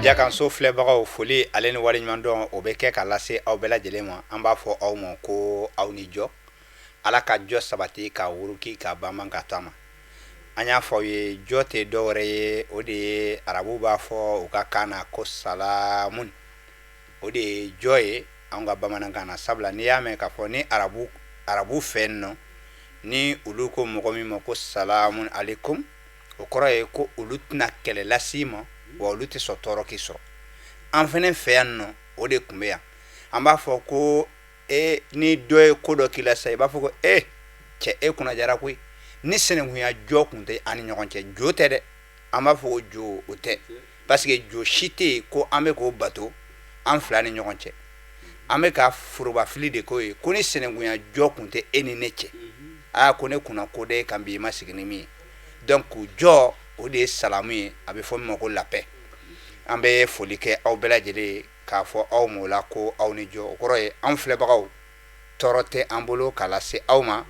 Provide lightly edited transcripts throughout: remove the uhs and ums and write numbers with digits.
Jakanso filɛbagaw, foli ale ni waleɲumandɔn o bɛ kɛ ka lase aw bɛɛ lajɛlen ma. An b'a fɔ aw ma ko aw ni jɔ. Ala ka jɔ sabati ka wuruki ka banban ka taama. An y'a fɔ aw ye, jɔ tɛ dɔwɛrɛ ye, o de ye arabu b'a fɔ u ka kan na ko salamun. O de ye jɔ ye an ka bamanankan na, sabula n'i y'a mɛn k'a fɔ ni arabu fɛ nɔ, ni olu ko mɔgɔ min ma ko salamun aleykum, o kɔrɔ ye ko olu tɛna kɛlɛ lase i ma, wa olu tɛ sɔn tɔɔrɔ k'i sɔrɔ. An fana fɛ yan nɔ, o de tun bɛ yan. An b'a fɔ ko e ni dɔ ye ko dɔ k'i la sisan, i b'a fɔ ko e cɛ, e kunnajara koyi. Ni sinankunya jɔ tun tɛ an ni ɲɔgɔn cɛ, jo tɛ dɛ, an b'a fɔ ko jo o tɛ, parce que jo si tɛ yen ko an bɛ k'o bato an fila ni ɲɔgɔn cɛ. An bɛ ka forobafili de k'o ye ko ni sinankunya jɔ tun tɛ e ni ne cɛ, aa, ko ne kunna ko de kan bi i ma sigi ni min ye. Donc jɔ, o de ye salamu ye, a bɛ fɔ min ma ko la paix. An bɛ foli kɛ aw bɛɛ lajɛlen ye k'a fɔ aw ma o la ko aw ni jɔ. O kɔrɔ ye anw filɛbagaw, tɔɔrɔ tɛ an bolo k'a lase aw ma,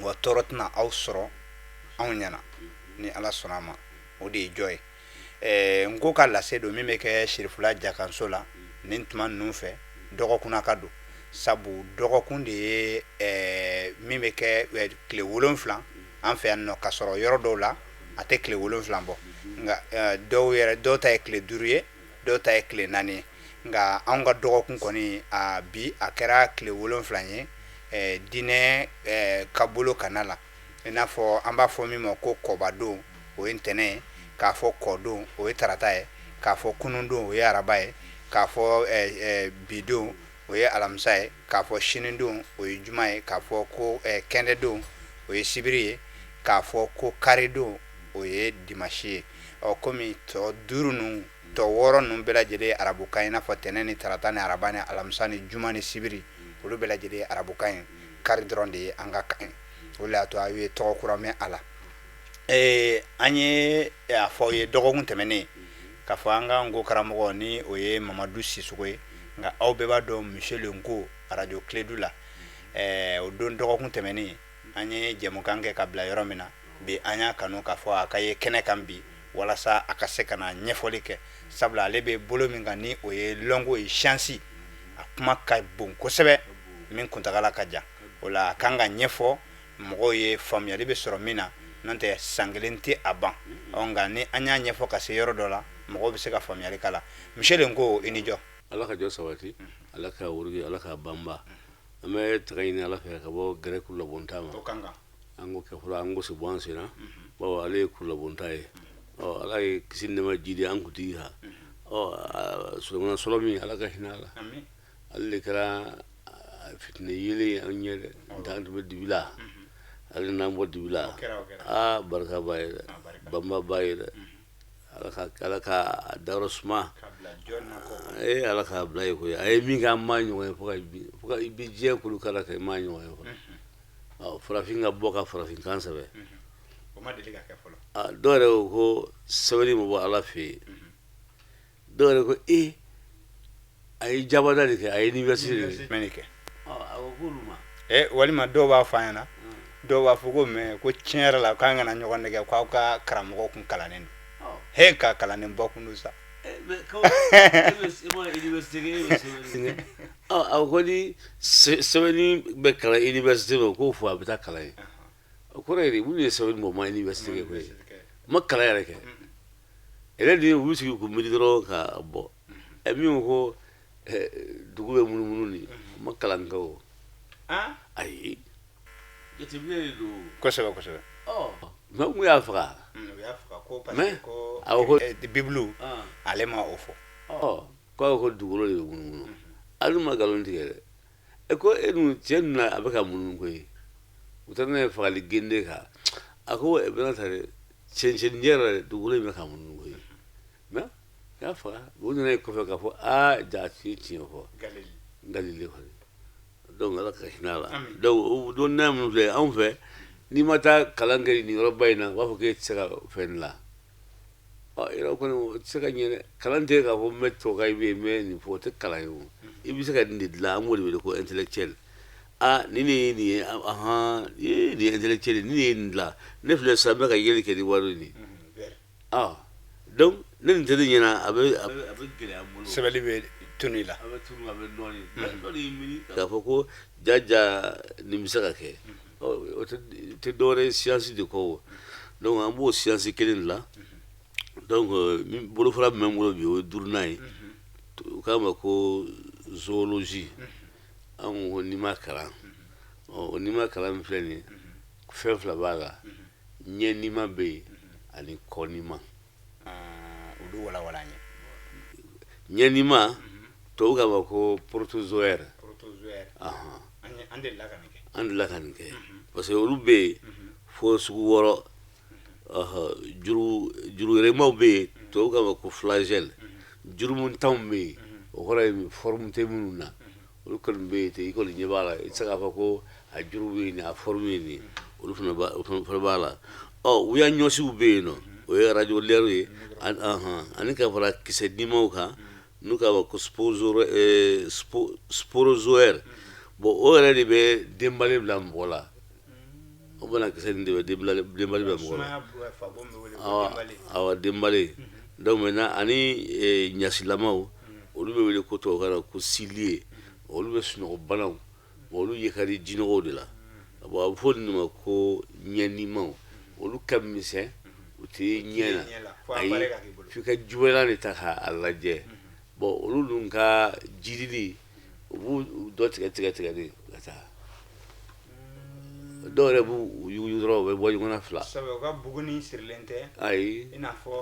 wa tɔɔrɔ tɛna aw sɔrɔ anw ɲɛna ni Ala sɔnna a ma. O de ye jɔ ye. N ko ka lase don min bɛ kɛ Sirifula Jakanso la nin tuma ninnu fɛ, dɔgɔkun ka don, sabu dɔgɔkun de ye min bɛ kɛ tile 7 an fɛ yan nɔ, ka sɔrɔ yɔrɔ dɔw la a tɛ tile 7 bɔ, nka dɔw yɛrɛ, dɔw ta ye tile 5 ye, dɔw ta ye tile 4 ye. Nka anw ka dɔgɔkun kɔni, a bi a kɛra tile 7 ye diinɛ ka bolo kana la, i n'a fɔ an b'a fɔ min ma ko kɔbadon, o ye ntɛnɛn ye, k'a fɔ kɔdon, o ye tarata ye, k'a fɔ kunundon, o ye araba ye, k'a fɔ bidon, o ye alamisa ye, k'a fɔ sinidon, o ye juma ye, k'a fɔ ko kɛndɛdon, o ye sibiri ye, k'a fɔ ko karidon, o ye dimasi ye. Ɔ, komi tɔ 5 ninnu, tɔ 6 ninnu bɛɛ lajɛlen ye arabukan ye, i n'a fɔ tɛnɛn ni tarata ni araba ni alamisa ni juma ni sibiri, olu bɛɛ lajɛlen ye arabukan ye, kari dɔrɔn de ye an ka kan ye. O de y'a to aw ye tɔgɔ kura mɛn a la. An ye a fɔ aw ye dɔgɔkun tɛmɛnen k'a fɔ an ka nko karamɔgɔ ni o ye Mamadu Sisoko ye, nka aw bɛɛ b'a dɔn Monsieur le Nko arajo Kiledu la. O don dɔgɔkun tɛmɛnen, an ye jɛmukan kɛ ka bila yɔrɔ min na, bi an y'a kanu k'a fɔ a ka ye kɛnɛ kan bi walasa a ka se ka na ɲɛfɔli kɛ, sabula ale bɛ bolo min kan ni o ye lɔnko ye, science, a kuma ka bon kosɛbɛ min kuntagala ka jan. O la a kan ka ɲɛfɔ mɔgɔw ye, faamuyali bɛ sɔrɔ min na, n'o tɛ san kelen tɛ a ban. Ɔ, nka ni an y'a ɲɛfɔ ka se yɔrɔ dɔ la, mɔgɔw bɛ se ka faamuyali k'a la. Monsieur le Nko, i ni jɔ. Ala ka jɔ sabati, Ala ka wuruki, Ala ka banba. An bɛ tanga ɲini Ala fɛ ka bɔ gɛrɛ kurulabonta ma. An ko kɛ fɔlɔ, an ko se bɔ an sen na, bawo ale ye kurulabonta ye. Ɔ, Ala ye kisi nɛɛma jidi an kuntigi kan. Ɔ, Sulemana sɔrɔ min, Ala ka hinɛ a la, ale de kɛra fitinɛ yeelen ye an ɲɛ dɛ. N tɛ, an tun bɛ dibi la, ale n'an bɔ dibi la. Aa, barika b'a ye dɛ, banba b'a ye dɛ. Ala ka dayɔrɔ suma, ee, Ala k'a bila ye koyi. A ye min kɛ, an m'a ɲɔgɔn ye fo ka i bɛ diɲɛ kolo kala ka i m'a ɲɔgɔn ye fɔlɔ. Ɔ, farafin ka bɔ ka farafin kan sɛbɛn, dɔw yɛrɛ ko ko sɛbɛnni ma bɔ Ala fɛ yen. Dɔw yɛrɛ ko e a ye jabada de kɛ, a ye université de kɛ. A ko k'olu ma walima dɔw b'a fɔ an ɲɛna, dɔw b'a fɔ ko mais ko tiɲɛ yɛrɛ la, k'an kana ɲɔgɔn nɛgɛ, k'aw ka karamɔgɔ kun kalannen don. He, ka kalannen bɔ kun don sa. A ko ni sɛbɛnni bɛ kalan université la, k'o fɔ a bɛ taa kalan yen. O kɔrɔ ye minnu ye sɛbɛnni bɔ, u ma université kɛ koyi, u ma kalan yɛrɛ kɛ yɛrɛ de. U b'u sigi k'u miiri dɔrɔn ka bɔ. Ɛ, min ko dugu bɛ munumunu nin, u ma kalan kɛ o. Ayi, jateminɛ de don. Kosɛbɛ, kosɛbɛ. Mais mun y'a faga? Mais a ko Bibulu, ale ma o fɔ. Ko ko dugukolo de bɛ munumunu, ale ma nkalon tigɛ dɛ. E ko e dun cɛ ninnu, a bɛ ka munumunu koyi. U taara n'a ye fagali gende kan. A ko e bɛna ta dɛ, cɛncɛn yɛrɛ, dugukolo in bɛ ka munumunu koyi. Mais y'a faga. U nana ye kɔfɛ k'a fɔ aa, ja tiɲɛ tiɲɛ fɔ Galile kɔni. Donc Ala ka hinɛ a la. Donc o dɔnniya minnu filɛ anw fɛ, n'i ma taa kalan kɛ nin yɔrɔba in na, u b'a fɔ k'e tɛ se ka fɛn dilan. Ɔ, yɔrɔ kɔni o tɛ se ka ɲɛ dɛ. Kalan tɛ k'a fɔ n bɛ tubabukan i bɛ yen, n bɛ nin fɔ, o tɛ kalan ye. O i bɛ se ka nin de dilan, an b'o de wele ko intellectuel. Aa, nin de ye nin ye, ahan, nin ye intellectuel ye, nin de ye nin dilan. Ne filɛ sisan, n bɛ ka yeli kɛ ni wari nin ye. Donc Ne nin tɛ ne ɲɛna, a bɛ gɛlɛya n bolo. Sɛbɛnni bɛ tunu i la. A bɛ tunu, a bɛ nɔɔni dɔ de y'i miiri k'a fɔ ko ja ja nin bɛ se ka kɛ. O tɛ dɔwɛrɛ ye science de kɔ o. Donc an b'o science kelen de la. Donc bolofara min bɛ n bolo bi, o ye duurunan ye. U k'a ma ko zoologie. An ko ko n'i ma kalan, ɔ o n'i ma kalan min filɛ nin ye, fɛn fila b'a la: ɲɛ nima bɛ yen ani kɔ nima. Olu walawala an ye. Ɲɛ nima, tubabu k'a ma ko protozoaire. Protozoaire. Ahan. An delila ka nin kɛ. An delila ka nin kɛ parce que olu bɛ yen fo sugu wɔɔrɔ. Juru juru yɛrɛmaw bɛ yen, tubabu k'a ma ko flagelle. Jurumuntanw bɛ yen, o kɔrɔ ye forme tɛ minnu na, olu kɔni bɛ yen ten. I kɔni ɲɛ b'a la, i tɛ se k'a fɔ ko a juru bɛ yen, a forme ye nin ye. Olu fana b'a, o fana b'a la. Ɔ wuya ɲɔsiw bɛ yen nɔ, o ye radiolaire ye. Ani ka fara kisɛ dimaw kan, n'u k'a ma ko sporozoaire. Bon, o yɛrɛ de bɛ denbali bila mɔgɔ la. O banakisɛ nin de bɛ denbali bila mɔgɔ la. Awɔ, denbali. Donc maintenant, ani ɲasilamaw, olu bɛ wele ko tubabukan na ko ciliés. Olu bɛ sunɔgɔ banaw, olu ye ka di jinɔgɔw de la. Bon, a bɛ fɔ nin ma ko ɲɛnimaw. Olu ka misɛn, u tɛ ɲɛ na. Ayi, f'i ka jubɛlan de ta k'a lajɛ. Bon, olu dun ka jidili, u b'u dɔ tigɛ tigɛ tigɛ de ka taa. Dɔw yɛrɛ b'u yuguyugu dɔrɔn, u bɛ bɔ ɲɔgɔn na fila. Sabu u ka buguni sirilen tɛ. Ayi. I n'a fɔ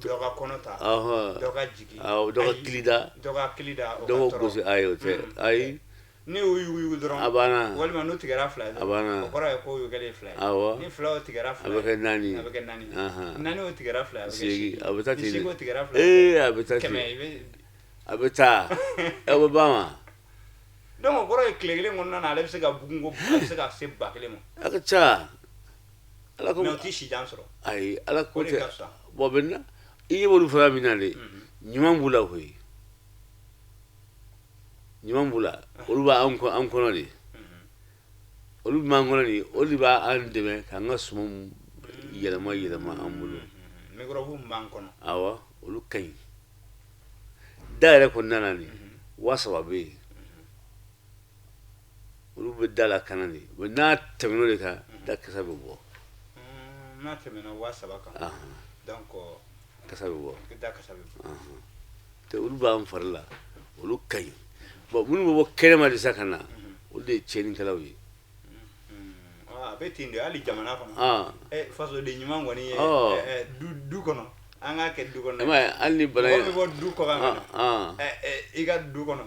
dɔ ka kɔnɔ ta, dɔ ka jigin. Awɔ, dɔ ka kili da. Dɔ ka kili da, o ka tɔɔrɔ. Gosi, ayi, o tɛ, ayi. Ni y'u yuguyugu dɔrɔn, a banna. Walima n'u tigɛra fila ye, a banna. O kɔrɔ ye ko y'u kɛlen fila ye. Awɔ. Ni filaw tigɛra fila a bɛ kɛ naani. A bɛ kɛ naani. Naani o tigɛra fila, a bɛ kɛ seegin. A bɛ taa ten. Ni seegin o tigɛra fila, ee, a bɛ taa kɛmɛ ten. i bɛ. A bɛ taa, ɛ, o bɛ ban ma. Donc o kɔrɔ ye tile kelen kɔnɔna na, ale bɛ se ka bugun ko a bɛ se ka se 1000 ma. A ka ca ala ko. Mais o tɛ si jan sɔrɔ. Ayi, ala ko O de tɛ. ka fisa. Bon, maintenant, i ɲɛ b'olu fana min na dɛ, ɲuman b'u la koyi, ɲuman b'u la. Olu b'an an kɔnɔ de, olu b'an kɔnɔ de, olu de b'an dɛmɛ k'an ka sumanw yɛlɛma yɛlɛma an bolo. Microbe min b'an kɔnɔ. Awɔ, olu ka ɲi. Da yɛrɛ kɔnɔna na nin, 3000 bɛ yen. Olu bɛ da la kana de, mais n'a tɛmɛn'o de kan, da kasa bɛ bɔ. N'a tɛmɛna 3000 kan, donc kasa bɛ bɔ. Da kasa bɛ bɔ. Te olu b'an fari la, olu ka ɲi. Bon, minnu bɛ bɔ kɛnɛma de sa ka na, olu de ye tiɲɛnikɛlaw ye. A bɛ ten de hali jamana kɔnɔ. Fasoden ɲuman kɔni ye du kɔnɔ, an k'a kɛ du kɔnɔ. I m'a ye hali ni bana ye. Mɔgɔ min bɔ du kɔ kan ka na i ka du kɔnɔ,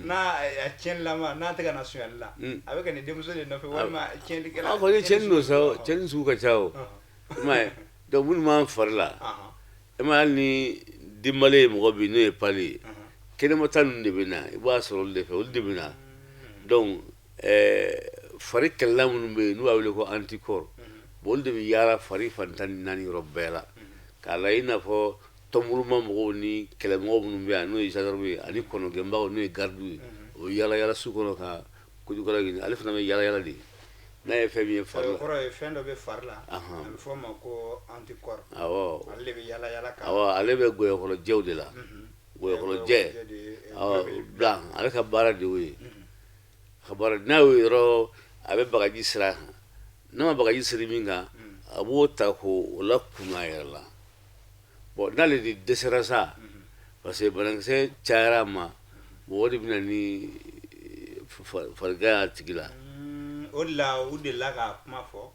n'a a tiɲɛnilama, n'a tɛ ka na sonyali la, a bɛ ka nin denmuso de nɔfɛ walima tiɲɛnikɛla. A kɔni tiɲɛni don sa o, tiɲɛni sugu ka ca o. I m'a ye, donc minnu b'an fari la, i m'a ye hali ni denbali ye mɔgɔ bin, n'o ye palu ye, kɛnɛmata ninnu de bɛ na, i b'a sɔrɔ olu de fɛ, olu de bɛ na. Donc fari kɛlɛla minnu bɛ yen, n'u b'a wele ko anticorps, bon, olu de bɛ yaala fari fan 14 yɔrɔ bɛɛ la k'a la, i n'a fɔ tɔnburuma mɔgɔw ni kɛlɛmɔgɔ minnu bɛ yan, n'o ye gendarme ye, ani kɔnɔgɛnbagaw, n'o ye garde ye. O bɛ yaala yaala su kɔnɔ ka kojugukɛlaw ɲini. Ale fana bɛ yaala yaala de n'a ye fɛn min ye fari la. O kɔrɔ ye fɛn dɔ bɛ fari la, a bɛ fɔ o ma ko anticorps. Awɔ. Ale de bɛ yaala yaala ka. Awɔ, ale bɛ gɔyɔkɔrɔjɛw de la. Gɔyɔkɔrɔjɛ, awɔ, blanc, ale ka baara de y'o ye. A ka baara n'a y'o yɔrɔ, a bɛ bagaji siri a kan. N'a ma bagaji siri min kan, a b'o ta k'o lakunu a yɛrɛ la. Bon, n'ale de dɛsɛra sa, parce que banakisɛ cayara a ma, bon, o de bɛ na ni farigan y'a tigi la. O de la u delila ka kuma fɔ,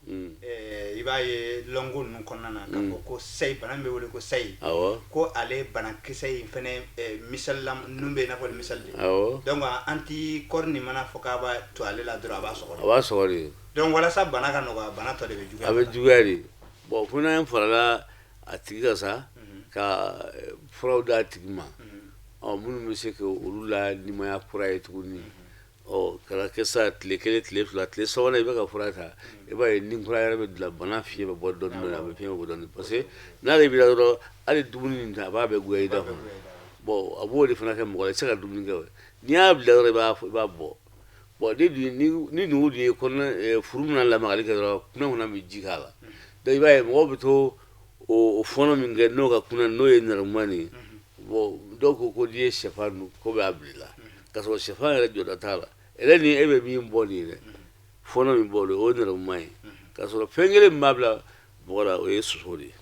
i b'a ye lɔnko ninnu kɔnɔna na, k'a fɔ ko sayi, bana min bɛ wele ko sayi, ko ale banakisɛ in fɛnɛ misali la, ninnu bɛ i n'a fɔ misali de. Donc anticorps nin mana fɔ k'a b'a to ale la dɔrɔn, a b'a sɔgɔ. A b'a sɔgɔ de. Donc walasa bana ka nɔgɔya, bana tɔ de bɛ juguya. A bɛ juguya de. Bon, fo n'an farala a tigi kan sa, ka furaw d'a tigi ma, ɔ, minnu bɛ se ka olu la nimaya kura ye tuguni. Ɔ, kana kɛ sa tile kelen, tile fila, tile sabanan, i bɛ ka fura ta, i b'a ye ni kura yɛrɛ bɛ dilan, bana fiɲɛ bɛ bɔ dɔɔnin dɔɔnin, a bɛ fiɲɛ bɔ dɔɔnin, parce que n'ale b'i la dɔrɔn, hali dumuni nin ta, a b'a bɛɛ goya i da kɔnɔ. Bon, a b'o de fana kɛ mɔgɔ la, i tɛ se ka dumuni kɛ. N'i y'a bila dɔrɔn, i b'a bɔ. Bon, ni ni nugu dun ye kɔnɔna furu mana lamagali kɛ dɔrɔn, kunna kunna bɛ ji k'a la. Donc i b'a ye mɔgɔw bɛ to O fɔɔnɔ min kɛ n'o ka kunna, n'o ye nɛrɛmuguma nin ye. Bon, dɔw ko ko n'i ye sɛfan dun ko b'a bila i la, k'a sɔrɔ sɛfan yɛrɛ jɔda t'a la. Yɛrɛ ni e bɛ min bɔ nin ye dɛ, fɔɔnɔ min bɔ o ye nɛrɛmuguma ye, k'a sɔrɔ fɛn kelen min b'a bila mɔgɔ la, o ye soso de ye.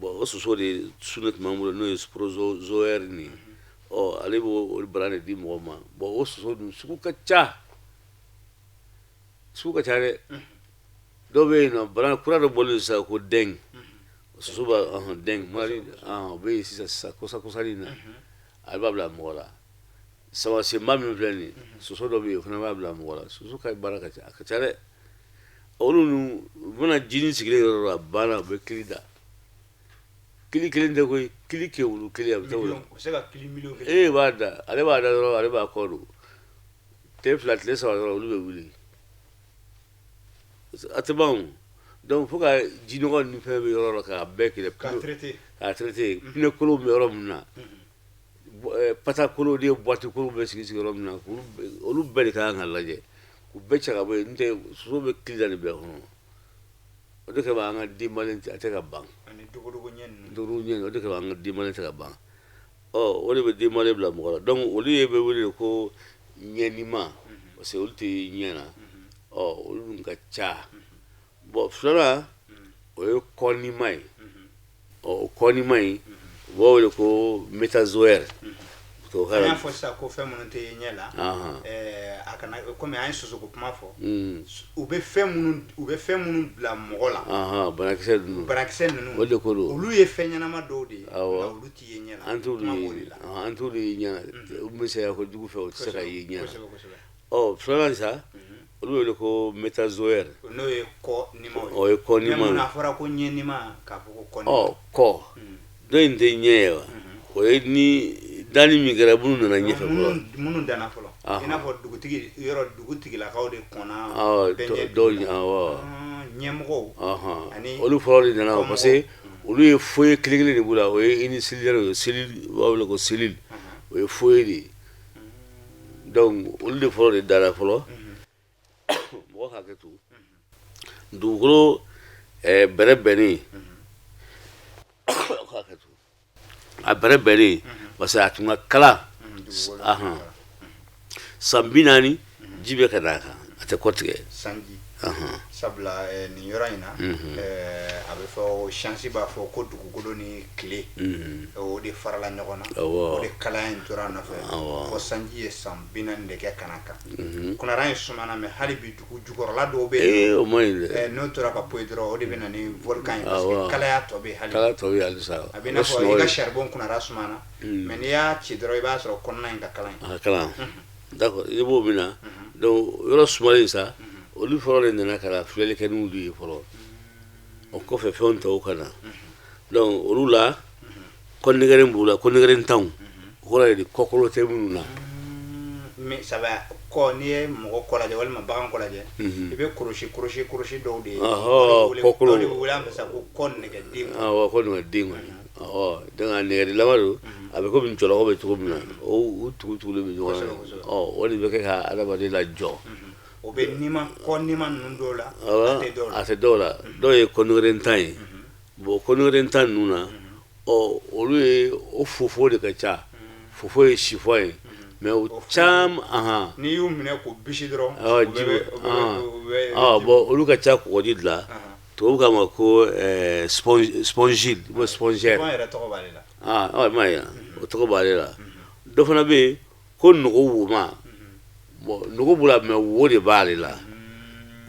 Bon, o soso de sun tun b'an bolo, n'o ye protozoaire nin ye. Ɔ, ale b'o bana de di mɔgɔ ma. Bon, o soso dun sugu ka ca, sugu ka ca dɛ. Dɔw bɛ yen nɔ, bana kura dɔ bɔlen sisan ko dengue, soso b'a dengue maladie, o bɛ yen sisan sisan kosa kosani in na, ale b'a bila mɔgɔ la. Samasenba min filɛ nin ye, soso dɔ bɛ yen, o fana b'a bila mɔgɔ la. Soso ka baara ka ca, a ka ca dɛ. Olu ninnu, u bɛna jinin sigilen yɔrɔ dɔ la, a banna, u bɛ kili da. Kili kelen tɛ koyi, kili kɛ wulu kelen a bɛ taa o la. U bɛ se ka kili miliyɔn kelen. E b'a da, ale b'a da dɔrɔn, ale b'a kɔ don. Tile 2, tile 3 dɔrɔn, olu bɛ wuli, a tɛ ban o. Donc fo ka jinɔgɔ ni fɛn bɛ yɔrɔ la k'a bɛɛ kɛlɛ. K'a traiter. K'a traiter. Pneu kolonw bɛ yɔrɔ min na, pata kolonw ni boîte kolonw bɛ sigi sigi yɔrɔ min na, olu bɛɛ de ka kan ka lajɛ k'u bɛɛ cɛ ka bɔ yen. N'o tɛ, soso bɛ kili da nin bɛɛ kɔnɔ. O de kama an ka denbalen a tɛ ka ban. Ani dogodogo ɲɛ ninnu. Dogodogo ɲɛ, o de kama an ka denbalen tɛ ka ban. Ɔ, o de bɛ denbalen bila mɔgɔ la. Donc olu ye bɛ wele de ko ɲɛnima, parce que olu tɛ ɲɛ na. Ɔ, olu dun ka ca. Bon, filanan, o ye kɔnima ye. Ɔ, o kɔnima in, u b'a wele ko métazoaire. An y'a fɔ sisan ko fɛn minnu tɛ ye ɲɛ la, a kana komi an ye sosoko kuma fɔ, u bɛ fɛn minnu bila mɔgɔ la. Banakisɛ ninnu. Banakisɛ ninnu. O de ko don. Olu ye fɛn ɲɛnama dɔw de ye, nka olu tɛ ye ɲɛ la. An t'olu Kuma b'o ye de la. An t'olu ye ɲɛ na. U misɛnya kojugu fɛ, o tɛ se ka ye ɲɛ na. kosɛbɛ kosɛbɛ Ɔ, filanan sa, olu bɛ wele ko métazoaire. N'o ye kɔ nimaw ye. O ye kɔ nima. Mais mun a fɔra ko ɲɛ nima k'a fɔ ko kɔ nima? Ɔ, kɔ dɔ in tɛ ɲɛ ye wa? O ye ni danni min kɛra, minnu nana ɲɛfɛ fɔlɔ. Minnu danna fɔlɔ, i n'a fɔ dugutigi yɔrɔ, dugutigilakaw de kɔnna bɛɛ ɲɛ. Dɔw, awɔ. Ɲɛmɔgɔw ani Olu fɔlɔ de nana, kɔmɔgɔw. Parce que olu ye foyer kelen kelen de b'u la. O ye unicellulaire ye, cellule, u b'a wele ko cellule, o ye foyer de ye. Donc olu de fɔlɔ de dara fɔlɔ. Mɔgɔ ka hakɛ to, dugukolo bɛrɛ bɛnnen, ka hakɛ to, a bɛrɛ bɛnnen, parce que a tun ka kalan. Dugukolo. San 40 ji bɛ ka n'a kan, a tɛ kɔ tigɛ. Sanji. Sabula nin yɔrɔ in na, a bɛ fɔ, science b'a fɔ ko dugukolo ni tile, o de farala ɲɔgɔn na, o de kalaya in tora a nɔfɛ fo sanji ye san 40 de kɛ ka na kan. Kunnara in sumana, mais hali bi dugu jukɔrɔla dɔw bɛ Ee, yen. O man ɲi dɛ. N'o tora ka poyi dɔrɔn, o de bɛ na ni volcan ye, parce que kalaya tɔ bɛ yen hali bi. Kalaya tɔ bɛ yen halisa. A bɛ i n'a fɔ i ka charbon kunnara sumana, mais n'i y'a ci dɔrɔn, i b'a sɔrɔ kɔnɔna in ka kalan yen. A ka kalan, d'accord, i b'o min na. Donc yɔrɔ sumalen sa, olu fɔlɔ de nana ka na filɛli kɛ n'olu ye fɔlɔ. O kɔfɛ, fɛnw tɔw ka na. Donc olu la, kɔnɛgɛrɛn b'u la, kɔnɛgɛrɛn tanw, o kɔrɔ ye di? Kɔkolo tɛ minnu na. Mais saba kɔ, n'i ye mɔgɔ kɔ lajɛ walima bagan kɔ lajɛ, i bɛ korosi korosi korosi dɔw de ye. Kɔkolo. O de bɛ wele an fɛ sa ko kɔ nɛgɛden. Awɔ, kɔ nɛgɛden kɔni. Ɔ, donc a nɛgɛdenlama don, a bɛ komi jɔlɔkɔ bɛ cogo min na, o u tugu tugulen bɛ ɲɔgɔn na. Ɔ, o de bɛ kɛ ka adamaden lajɔ. O bɛ nima, kɔ nima ninnu dɔw la, a tɛ dɔw la. A tɛ dɔw la. Dɔw ye kɔnɛgɛrɛntan ye. Bon, kɔnɛgɛrɛntan ninnu na, ɔ, olu ye o fofo de ka ca. Fofo ye sifɔ ye, mais o caman, ahan. N'i y'u minɛ k'u bisi dɔrɔn, Awɔ, u ji bɛɛ bɛ u bɛɛ bɛ u bɛ bɛ. Bon, olu ka ca kɔgɔji de la. Tubabu k'a ma ko spongile ou bien spongiaire. Sifɔn yɛrɛ tɔgɔ b'ale la. Ah, ɔ, i m'a ye wa, o tɔgɔ b'ale la. Dɔ fana bɛ yen ko nogo woma. Bon, nogo b'o la, mais wo de b'ale la.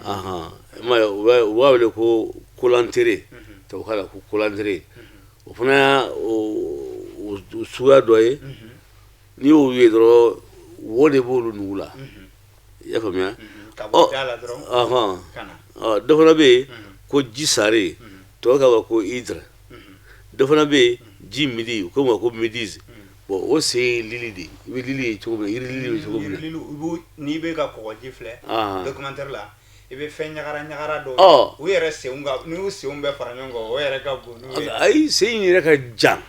Ahan, i m'a ye, u b'a wele ko coelenteré, tubabukan na ko coelenteré. O fana y'a o suguya dɔ ye. N'i y'o ye dɔrɔn, wo de b'olu nugu la. I y'a faamuya? Ka bɔ da la dɔrɔn ka na. Ɔ, dɔ fana bɛ yen ko ji sare, tubabu k'a ma ko hydre. Dɔ fana bɛ yen ji midi, u k'o ma ko méduse. Bon, o sen ye lili de ye. I bɛ lili ye cogo min na, yiri lili bɛ cogo min na. Yiri lili, i b'u, n'i bɛ ka kɔgɔji filɛ documentaire la, i bɛ fɛn ɲagara ɲagara dɔw ye. U yɛrɛ senw ka, n'u y'u senw bɛɛ fara ɲɔgɔn kan, o yɛrɛ ka bon n'u ye. Ayi, sen in yɛrɛ ka jan.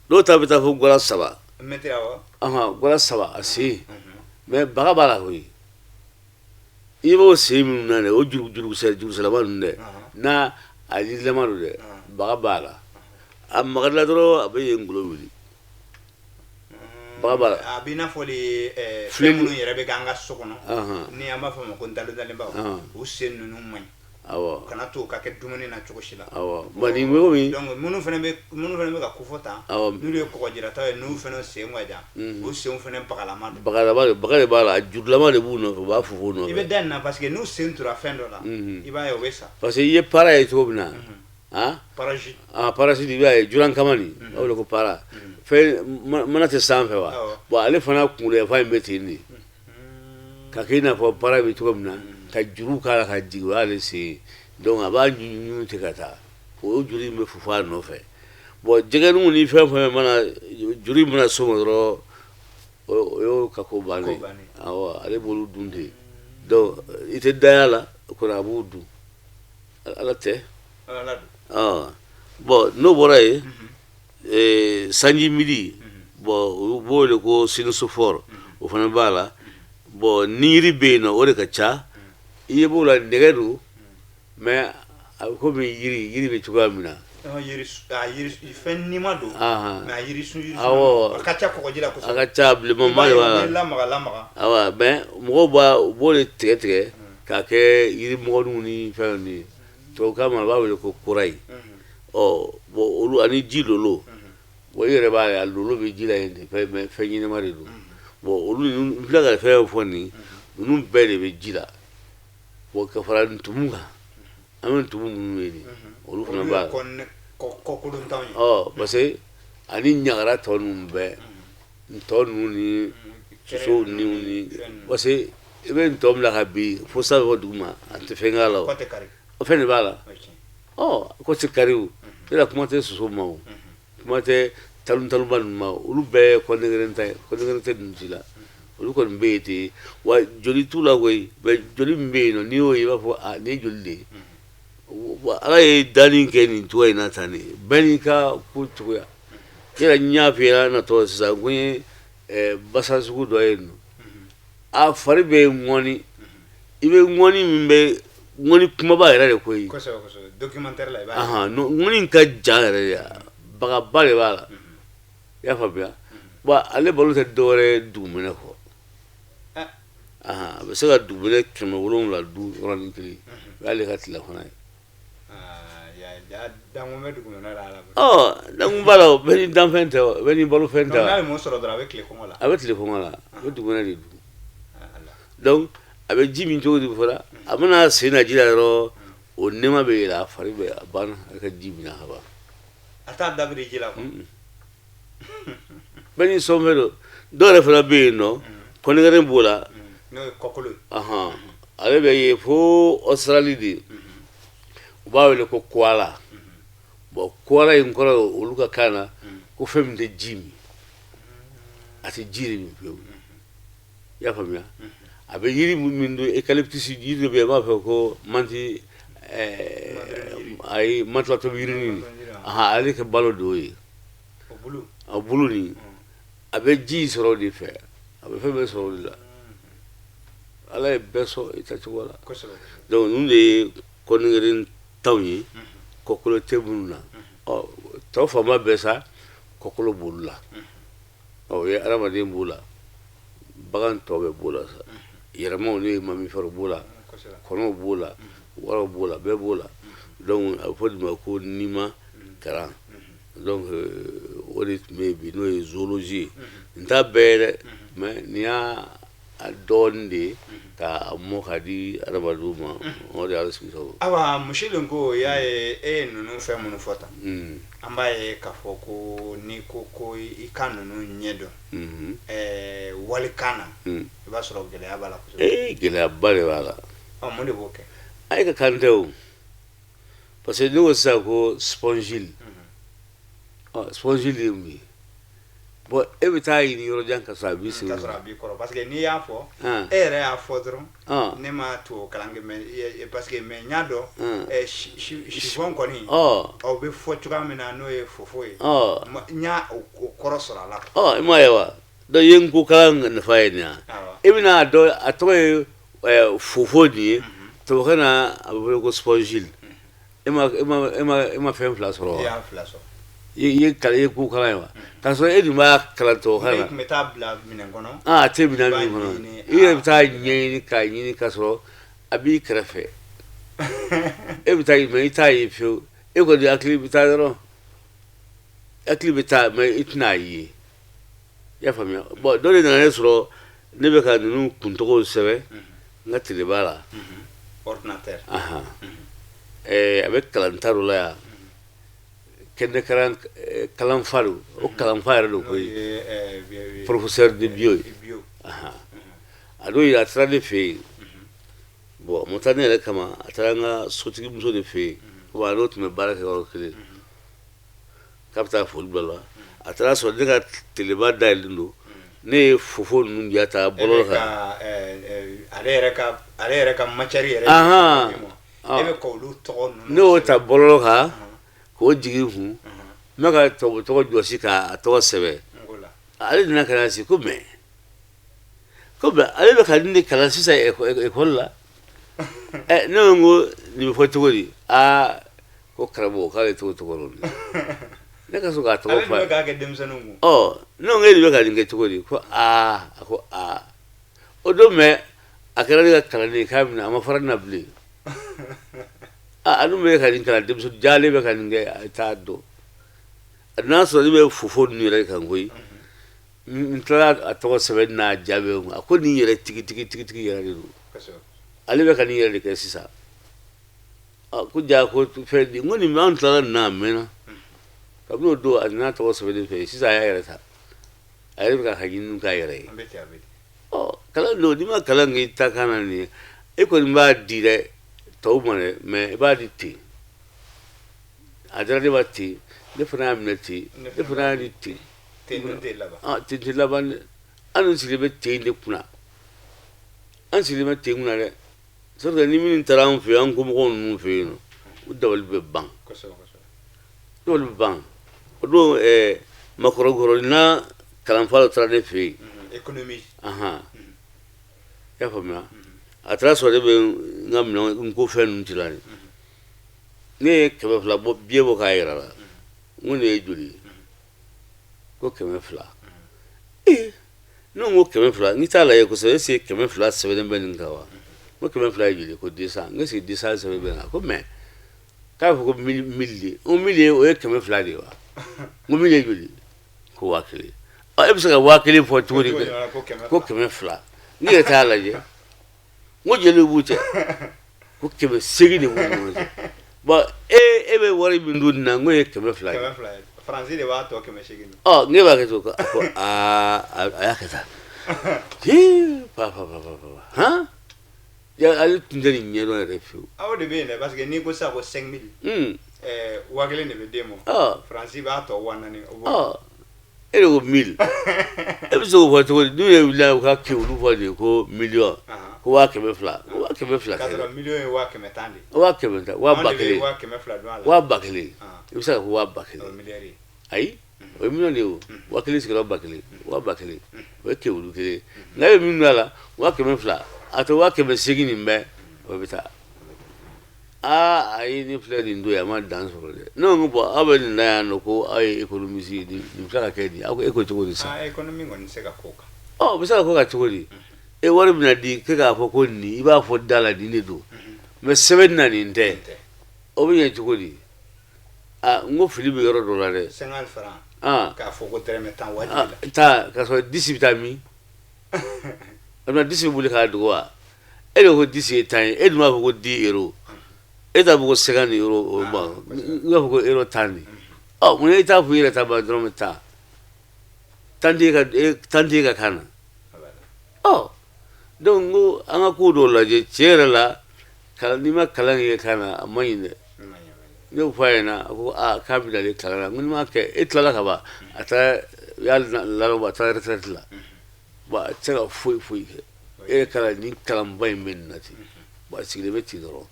Dɔw ta bɛ taa fo gwala 3. Mɛtiri, awɔ. Gwala 3 a sen. Mais baga b'a la koyi. I b'o sen minnu na dɛ, o juru jurukisɛ jurukisɛlama ninnu dɛ, n'a a lililama don dɛ. Baga b'a la, a magarila dɔrɔn, a bɛ yen ngolo wuli. Baga b'a la. A b'i n'a fɔ de fɛn minnu yɛrɛ bɛ k'an ka so kɔnɔ, ni an b'a fɔ o ma ko ntalontalenbaw, u sen ninnu man ɲi. Kana to ka kɛ dumuni na cogo si la. Bon, nin bɛ komi donc minnu fana bɛ ka kofɔ tan, n'olu ye kɔgɔjirataw ye, n'u fana sen ka jan, u senw fana bagalama don. Bagalama de, baga de b'a la, a jurulama de b'u nɔfɛ, u b'a fofo nɔfɛ. I bɛ da nin na, parce que n'u sen tura fɛn dɔ la, i b'a ye o bɛ sa. Parce que i ye para ye cogo min na, ah. Parasite. Ah, parasite, i b'a ye jurankama nin, u b'a wele ko para. Fɛn mana tɛ sanfɛ wa? Bon, ale fana kunkolo yanfan in bɛ ten de ka kɛ i n'a fɔ para bɛ cogo min na, ka juru k'a la ka jigin, o y'ale sen ye. Donc a b'a ɲuɲuɲu ten ka taa, o juru in bɛ fofo a nɔfɛ. Bon, jɛgɛninw ni fɛn fɛn mana juru in mana s'o ma dɔrɔn, o y'o ka ko bannen. Awɔ, ale b'olu dun ten. Donc i tɛ da la o kɔnɔ, a b'u dun. Ala tɛ. Bon, n'o bɔra yen, sanji midi, bon, u b'o wele ko synécophore, o fana b'a la. Bon, niyiri bɛ yen nɔ, o de ka ca. I ɲɛ b'o la, nɛgɛ don, mais a bɛ komi yiri, yiri bɛ cogoya min na. Fɛn nima don, mais a yiri sun. Awɔ. A ka ca kɔgɔji la kosɛbɛ. A ka ca, bilenmanba de b'a la. Lamaga lamaga. Awa, mais mɔgɔw b'a, u b'o de tigɛ tigɛ k'a kɛ yirimɔgɔninw ni fɛnw ye. Tubabukan ma, u b'a wele ko corail. Ɔ bon, olu ani ji lolo. Bon, i yɛrɛ b'a ye, a lolo bɛ ji la yen de, fɛn, mais fɛn ɲɛnama de don. Bon, olu ninnu, n filɛ ka fɛn fɔ nin, ninnu bɛɛ de bɛ ji la. Bon, ka fara ntumu kan, an bɛ ntumu minnu ye nin, olu fana b'a la. Kɔkolontanw ye. Ɔ, parce que ani ɲagara tɔ ninnu bɛɛ, ntɔ ninnu ni sosow ni, parce que i bɛ ntɔ bila ka bin fo sanfɛ fo duguma, a tɛ fɛn k'a la. O tɛ kari. O fɛn de b'a la. Ɔ, ko tɛ kari o yala, kuma tɛ soso ma, o kuma tɛ talon talonba ninnu ma. Olu bɛɛ ye kɔnɛgɛrɛn ta ye, kɔnɛgɛrɛn tɛ ninnu si la. Olu kɔni bɛ yen ten wa, joli t'u la koyi. Mais joli min bɛ yen nɔ, n'i y'o ye, i b'a fɔ a nin ye joli de ye. Ala ye danni kɛ nin cogoya in na tan de, bɛɛ n'i ka ko cogoya. Yala, n y'a f'i ɲɛna natɔ sisan ko n ye basa sugu dɔ ye nɔ, a fari bɛ ŋɔni, i bɛ ŋɔni min bɛ ŋɔni kumaba yɛrɛ de koyi. Kosɛbɛ kosɛbɛ, documentaire la i b'a ye. Ŋɔni in ka jan yɛrɛ de, bagaba de b'a la, i y'a faamuya. Bon, ale balo tɛ dɔwɛrɛ ye dugumɛnɛ kɔ. A bɛ se ka dugumɛnɛ 700 dun yɔrɔnin kelen, o y'ale ka tilelafana ye. Dankun bɛ dugumɛnɛ la. Ɔ, dankun b'a la, bɛɛ ni danfɛn tɛ, bɛɛ ni balofɛn tɛ. N'ale m'o sɔrɔ dɔrɔn, a bɛ tile kɔngɔ la. A bɛ tile kɔngɔ la, a bɛ dugumɛnɛ de dun. Donc a bɛ ji min cogo di fɔra, a mana sen na ji la dɔrɔn, o nɛma bɛ yɛlɛ a fari bɛ, a banna, a ka ji minɛ ka ban. A t'a dabiri ji la quoi. Bɛɛ ni sɔnfɛn don. Dɔw yɛrɛ fana bɛ yen nɔ, kɔnɛgɛrɛn b'o la. N'o ye kɔkolo ye. Ale bɛ yen fo Australie de. U b'a wele ko koala. Bon, koala in kɔrɔ ye olu ka kan na ko fɛn min tɛ ji min, a tɛ ji de min pewu, i y'a faamuya. A bɛ yiri min dun, eucalyptus yiri dɔ bɛ yen, a b'a fɔ ko manti, ayi, mantilatɔ yirinin, ale ka balo de y'o ye. A bulu nin, a bɛ ji sɔrɔ o de fɛ, a bɛ fɛn bɛɛ sɔrɔ o de la. Ala ye bɛɛ sɔn i ta cogo la. Donc ninnu de ye kɔnɛgɛrɛn tanw ye, kɔkolo tɛ minnu na. Ɔ, tɔ fanba bɛɛ sa, kɔkolo b'olu la. Ɔ, o ye adamaden b'o la, bagan tɔ bɛɛ b'o la sa, yɛrɛmaw n'o ye mammifères b'o la, kɔnɔw b'o la, waraw b'o la, bɛɛ b'o la. Donc a bɛ fɔ de ma ko nima karan. Donc o de tun bɛ yen bi, n'o ye zoologie ye. N t'a bɛɛ ye dɛ, mais nin y'a dɔɔnin de ye k'a mɔ k'a di adamadenw ma. O de y'ale sigi sababu. Awa, monsieur Lenko, y'a ye, e ye ninnu fɛn minnu fɔ tan, an b'a ye k'a fɔ ko n'i ko ko i ka ninnu ɲɛ dɔn walikan na, i b'a sɔrɔ gɛlɛya b'a la kosɛbɛ. Ee, gɛlɛyaba de b'a la. Ɔ, mun de b'o kɛ? A ye ka kan tɛ o, parce que ne ko sisan ko spongille. Ɔ, spongille ye mun ye? Bon, e bɛ taa ɲini yɔrɔ jan ka sɔrɔ a b'i sen. Ka sɔrɔ a b'i kɔrɔ, parce que n'i y'a fɔ, e yɛrɛ y'a fɔ dɔrɔn, ne ma tubabu kalan kɛ, mais parce que mais n y'a dɔn chiffon kɔni, aw bɛ fɔ cogoya min na, n'o ye fofo ye, n y'a o kɔrɔ sɔrɔ a la. Ɔ, i m'a ye wa? Donc i ye n ko kalan nafa ye nin ye. E bɛna a dɔn, a tɔgɔ ye fofo nin ye, tubabukan na a bɛ wele ko spongille. E E ma fɛn fila sɔrɔ I wa? y'a fila sɔrɔ. I ye ko kalan ye wa? K'a sɔrɔ e dun b'a kalan tubabukan Ne na. tun bɛ taa bila minɛn kɔnɔ. Ah, a tɛ minɛn I b'a min kɔnɔ, ɲɛɲini, i yɛrɛ bɛ ah. taa ɲɛɲini k'a ɲini k'a sɔrɔ a b'i kɛrɛfɛ. E bɛ taa, mais i t'a ye fiyewu. E kɔni hakili bɛ taa dɔrɔn, hakili bɛ taa, mais i tɛna a ye. I y'a faamuya? Bon, dɔ de nana ne sɔrɔ, ne bɛ ka ninnu kuntɔgɔw sɛbɛn n ka teleba la. Ordinateur. Ahan. A bɛ kalanta dɔ la yan, kɛnɛkalan kalanfa don. O kalanfa yɛrɛ don N'o koyi. ye Professeur de bio ye. Bio. Ahan. A don a taara ne fɛ yen. Bon, a ma taa ne yɛrɛ kama, a taara n ka sotigi muso de fɛ yen, komi a n'o tun bɛ baara kɛ yɔrɔ kelen, k'a bɛ taa foli bila la. A taara sɔrɔ ne ka teleba dayɛlɛlen don, ne ye fofo ninnu ja ta E bɛ bɔlɔlɔ kan. ka ale yɛrɛ ka matière yɛrɛ. Ahan. E bɛ ka olu tɔgɔ ninnu Ne y'o ta sɛbɛn. bɔlɔlɔ kan k'o jigin n kun, n bɛ ka tubabu tɔgɔ jɔsi k'a tɔgɔ sɛbɛn. N ko la. Ale nana ka na sigi ko mais ale bɛ ka nin de kalan sisan école la. Ne ko, n ko nin bɛ fɔ cogo di? Aa, ko karamɔgɔ, k'ale t'o tɔgɔ dɔn. Ne ka sɔrɔ k'a tɔgɔ Ale fɔ dun a bɛ ye. k'a kɛ denmisɛnninw kun. Ɔ, ne ko, e de bɛ ka nin kɛ cogo di? Ko aa, a ko aa, o don mɛ a kɛra ne ka kalanden ye k'a minɛ, a ma fara ne na bilen. Aa, a dun bɛ ka nin kalan denmisɛnnin jalen bɛ ka nin kɛ, a t'a dɔn. A n'a sɔrɔ ne bɛ fofo ninnu yɛrɛ kan koyi. N tilala a tɔgɔ sɛbɛn n'a jaabi kun, a ko nin yɛrɛ tigi tigi tigi tigi yɛrɛ de don. Ale bɛ ka nin yɛrɛ de kɛ sisan. A ko ja, ko fɛn di, n ko nin bɛ, an tilala nin na a mɛnna. Kabini o don, a nana tɔgɔ sɛbɛn ne fɛ sisan, a y'a yɛrɛ ta, a yɛrɛ bɛ ka ɲinini k'a yɛrɛ ye. An bɛ ten, a bɛ ten. Ɔ, kalan don, n'i ma kalan kɛ i ta kan na nin ye, e kɔni b'a di dɛ tɔw ma dɛ, mais i b'a di ten. A dira ne ma ten, ne fana y'a minɛ ten, ne fana y'a di ten. Ten dun tɛ laban. Ah, ten tɛ laban dɛ. An dun sigilen bɛ ten de kunna, an sigilen bɛ ten kunna dɛ. Sabu ni minnu taara an fɛ yen, an komɔgɔw ninnu fɛ yen nɔ, u dabali bɛ ban. kosɛbɛ kosɛbɛ Dabali bɛ ban. O don makɔrɔkɔrɔnin kalanfa dɔ taara ne fɛ yen. Économie. Ahan, i y'a faamuya? A taara sɔrɔ ne bɛ n ka minɛn n ko fɛn ninnu ci la de. Ne ye 200 bɔ, billet bɔ k'a yɛrɛ la. N ko nin ye joli ye? Ko 200. Ee, ne ko 200, n'i t'a lajɛ kosɛbɛ, est ce que 200 sɛbɛnnen bɛ nin kan wa? N ko 200 ye joli ye? Ko 200. N ko est ce que 200 sɛbɛnnen bɛ nin kan? Ko mais k'a fɔ ko 1000, 1000 de. N ko 1000 ye, o ye 200 de ye wa? N ko 1000 ye joli? Ko 1000. Ɔ, e bɛ se ka 1000 fɔ cogo di? Ko 200. Ko 200, n'i yɛrɛ t'a lajɛ. N ko jeli b'u cɛ? Ko 800 de b'u ni ɲɔgɔn cɛ. Bon, e bɛ wari min dun nin na, n ko ye 200 ye. 200 ye. Faransi de b'a tɔ 800. Ɔ, ne b'a kɛ cogo? A ko aa, a y'a kɛ tan. Hii, pa pa pa pa pa, han, ya, ale tun tɛ nin ɲɛdɔn yɛrɛ fiyewu. Aw de bɛ yen dɛ, parce que n'i ko sisan ko 5000, 1000 de bɛ d'e ma. Faransi b'a tɔ 4000, o b'o. Ɔ, e de ko 1000, e bɛ se k'o fɔ cogo di? N'u ye wuli u ka kɛ olu fɔ de ko miliyɔn, ko 200,000, ko 200,000 K'a tɛ sɔrɔ dɛ. Miliyɔn ye 110,000 de ye. 110,000, waa Anw ba de bɛ kelen. 200,000 dun a la. 10,000. I bɛ se ka fɔ waa ba O kelen. ye miliyari ye. Ayi, o ye miliyɔn de ye. O 1000 sigiyɔrɔ 10,000, 10,000, o ye kewulu kelen. Nka e bɛ min don a la, 200,000, a tɔ 800,000 nin bɛɛ, o bɛ taa. Aa, ayi, ne filɛ nin don ye, a ma dan sɔrɔ dɛ. Ne ko bon, aw bɛ nin na yan nɔ ko aw ye économiste ye, nin bɛ se ka kɛ nin, aw ko e ko cogo di sisan? Ah, économie kɔni tɛ se ka k'o kan. Ɔ, o bɛ se ka k'o kan cogo di? E wari bɛna di k'e k'a fɔ ko nin, i b'a fɔ da la nin de don, mais sɛbɛn na nin tɛ. Nin tɛ. O bɛ ɲɛ cogo di? Aa, n ko fili bɛ yɔrɔ dɔ la dɛ. 50 francs. K'a fɔ ko dɔrɔmɛ 10 wajibi la. Taa k'a sɔrɔ dix bɛ taa min? A bɛna dix bɛ boli k'a dogo wa? E de ko dix ye 10 ye, e dun b'a fɔ ko 10 euros, e t'a fɔ ko 50 euros. O ma, i b'a fɔ ko euro 10 de. Ɔ, mun na e t'a fɔ i yɛrɛ ta ba dɔrɔmɛ 10? 10 t'e ka, 10 t'e ka kan na. Ɔ, donc n ko an ka ko dɔw lajɛ tiɲɛ yɛrɛ la. Kalan, n'i ma kalan kɛ kan na, a man ɲi dɛ. Ne y'o fɔ a ɲɛna, a ko aa, k'a bɛ nalen kalan na. N ko n'i m'a kɛ, e tilala ka ban, a taara, u y'a lalɔ, a taara retraite la. Bon, a tɛ se ka foyi foyi kɛ. E yɛrɛ kalan nin kalanba in bɛ nin na ten. Bon, a sigilen bɛ ten dɔrɔn.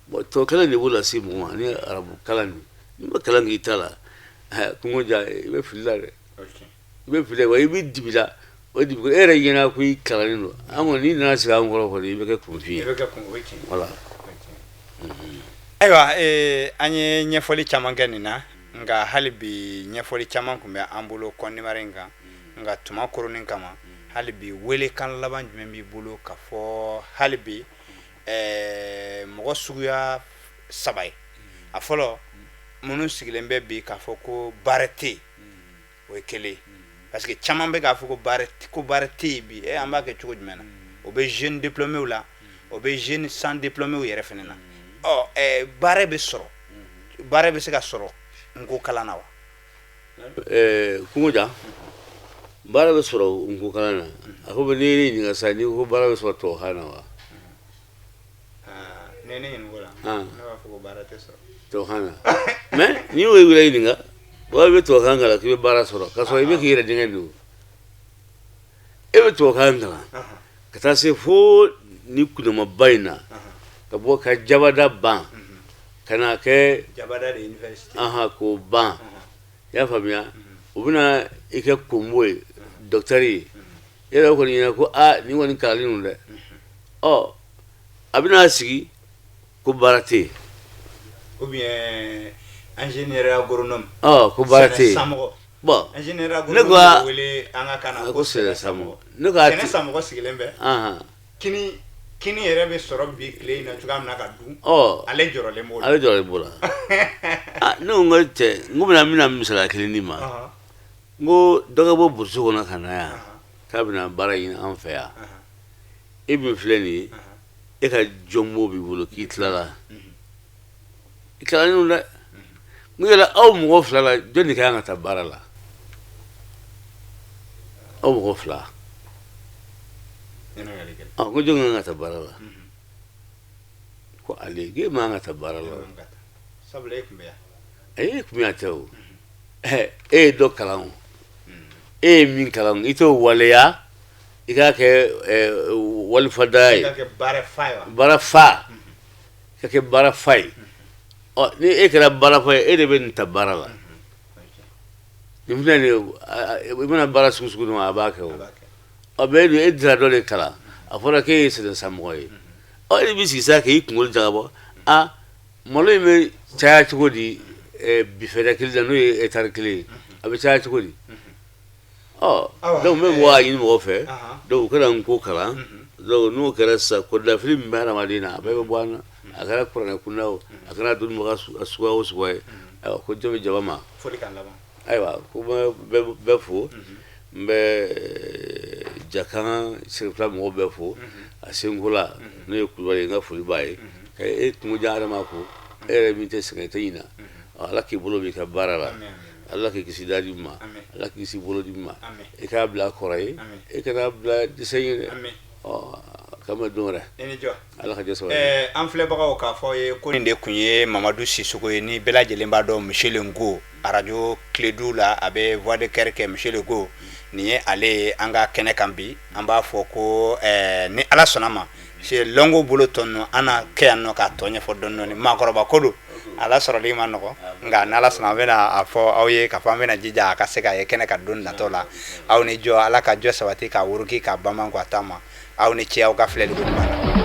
Bon, tubabu kalan de b'o lase mɔgɔ ma ani arabu kalan nin. N'i ma kalan k'i ta la, kungo ja, i bɛ fili la dɛ. I bɛ fili wa, i bɛ dibi la. O dibi, e yɛrɛ ɲɛna ko i kalannen don. An kɔni, n'i nana sigi an kɔrɔ kɔni, i bɛ kɛ kunfin I ye. bɛ kɛ kun, o ye tiɲɛ ye. Voilà. O ye tiɲɛ ye. Ayiwa, an ye ɲɛfɔli caman kɛ nin na, nka hali bi ɲɛfɔli caman tun bɛ an bolo kɔndimare in kan, nka tuma koronin kama, hali bi welekan laban jumɛn b'i bolo ka fɔ hali bi mɔgɔ suguya saba ye? A fɔlɔ, minnu sigilen bɛ bi k'a fɔ ko baara tɛ yen, o ye kelen, parce que caman bɛ k'a fɔ ko baara tɛ yen bi. An b'a kɛ cogo jumɛn na? O bɛ jeune diplôméw la, o bɛ jeune sans diplôméw yɛrɛ fana na. Ɔ, baara bɛ sɔrɔ, baara bɛ se ka sɔrɔ nko kalan na wa? Kungojan, baara bɛ sɔrɔ nko kalan na. A ko n'i ye ne ɲininka sisan, n'i ko baara bɛ sɔrɔ tubabukan na wa? Ne ɲininka o la, ne b'a fɔ ko baara tɛ sɔrɔ tubabukan na. Mais n'i y'o yɛrɛ ɲininka, wa i bɛ tubabukan kalan k'i bɛ baara sɔrɔ, k'a sɔrɔ i bɛ k'i yɛrɛ dɛgɛ don. E bɛ tubabukan kalan ka taa se fo ni kundamaba in na, ka bɔ ka jabada ban, ka na kɛ jabada de université, k'o ban, i y'a faamuya, u bɛna i kɛ konbo ye, docteur ye. E yɛrɛ kɔni ɲɛna ko aa, nin kɔni kalanlen don dɛ. Ɔ, a bɛna sigi ko baara tɛ yen. Ou bien ingénieur agronome. Ɔ, ko baara tɛ yen. Samɔgɔ. Bon, ingénieur ne agronome ko bɛ wele an ka kan na ko sɛnɛ samɔgɔ. Ne ko sɛnɛ samɔgɔ sigilen bɛ kini yɛrɛ bɛ sɔrɔ bi tile in na cogoya min na ka dun, ale jɔrɔlen b'o la. Ale jɔrɔlen b'o la. Ah, ne ko n ko cɛ, n ko n bɛna misaliya kelen d'i ma. N ko dɔ ka bɔ burusi kɔnɔ ka na yan k'a bɛna baara ɲini an fɛ yan. E min filɛ nin ye, e ka jɔnbo b'i bolo k'i tilala, i tilalen don dɛ. N ko yala aw mɔgɔ fila la, jɔn de ka kan ka taa baara la? Aw mɔgɔ fila, ko jɔn ka kan ka taa baara la? Ko ale. K'e man kan ka taa baara la. Sabula e tun bɛ yan. E tun bɛ yan tɛ o, e ye dɔ kalan o, e ye min kalan, i t'o waleya, i k'a kɛ walifadaya ye. I ka kɛ baara fa ye wa? Baara fa, i ka kɛ baara fa ye. Ɔ, ni e kɛra baara fa ye, e de bɛ nin ta baara la. Nin filɛ nin ye, i mana baara sugu sugu dɔ ma, a b'a kɛ o. Ɔ, mais e dira dɔ de kalan, a fɔra k'e ye sɛnɛ samɔgɔ ye. Ɔ, e b'i sigi sa k'i kunkolo jagabɔ, a malo in bɛ caya cogo di bifɛrɛ kelen na, n'o ye hectare kelen ye, a bɛ caya cogo di? Ɔ, donc n bɛ mɔgɔ a ɲini mɔgɔ fɛ, donc u kana n ko kalan. Donc n'o kɛra sisan, kɔnɔnafili min bɛ hadamaden na, a bɛɛ bɛ bɔ an na. A kɛra kuranɛ kunda o, a kɛra dɔnnibaga suguya o suguya ye. Ayiwa, ko jɔn bɛ jaba ma. Folikan laban. Ayiwa, ko n bɛ bɛɛ fo, n bɛ Jakan Sirifila mɔgɔw bɛɛ fo, a senkola n'o ye Kulubali ye, n ka foli b'a ye. Ka e Kungojan Adama fo, e yɛrɛ min tɛ sɛgɛn, tɛ ɲina. Ala k'i bolo b'i ka baara la, Ala k'i kisi dadi ma, Ala k'i kisi bolodi ma, i k'a bila kɔrɔ ye, e kana bila dɛsɛ ye dɛ. Ɔ, k'an bɛn don wɛrɛ. I ni jɔ. Ala ka jɛ sabati. An filɛbagaw, k'a fɔ aw ye ko nin de tun ye Mamadu Sisoko ye, ni bɛɛ lajɛlen b'a dɔn Monsieur le Nko arajo Kiledu la, a bɛ voix de cœur kɛ. Monsieur le Nko, nin ye ale ye an ka kɛnɛ kan bi. An b'a fɔ ko ni Ala sɔnna ma, lɔngo bolo tɔ ninnu, an na kɛ yan nɔ k'a tɔ ɲɛfɔ dɔɔni dɔɔni. Maakɔrɔba ko don, a lasɔrɔli ma nɔgɔ, nka n'Ala sɔnna, an bɛna a fɔ aw ye k'a fɔ an bɛna jija a ka se ka ye kɛnɛ kan don natɔ la. Aw ni jɔ, Ala ka jɔ sabati, k'a wuruki, k'a bama, k'a taama. Aw ni ce aw ka filɛli ko ɲuman na.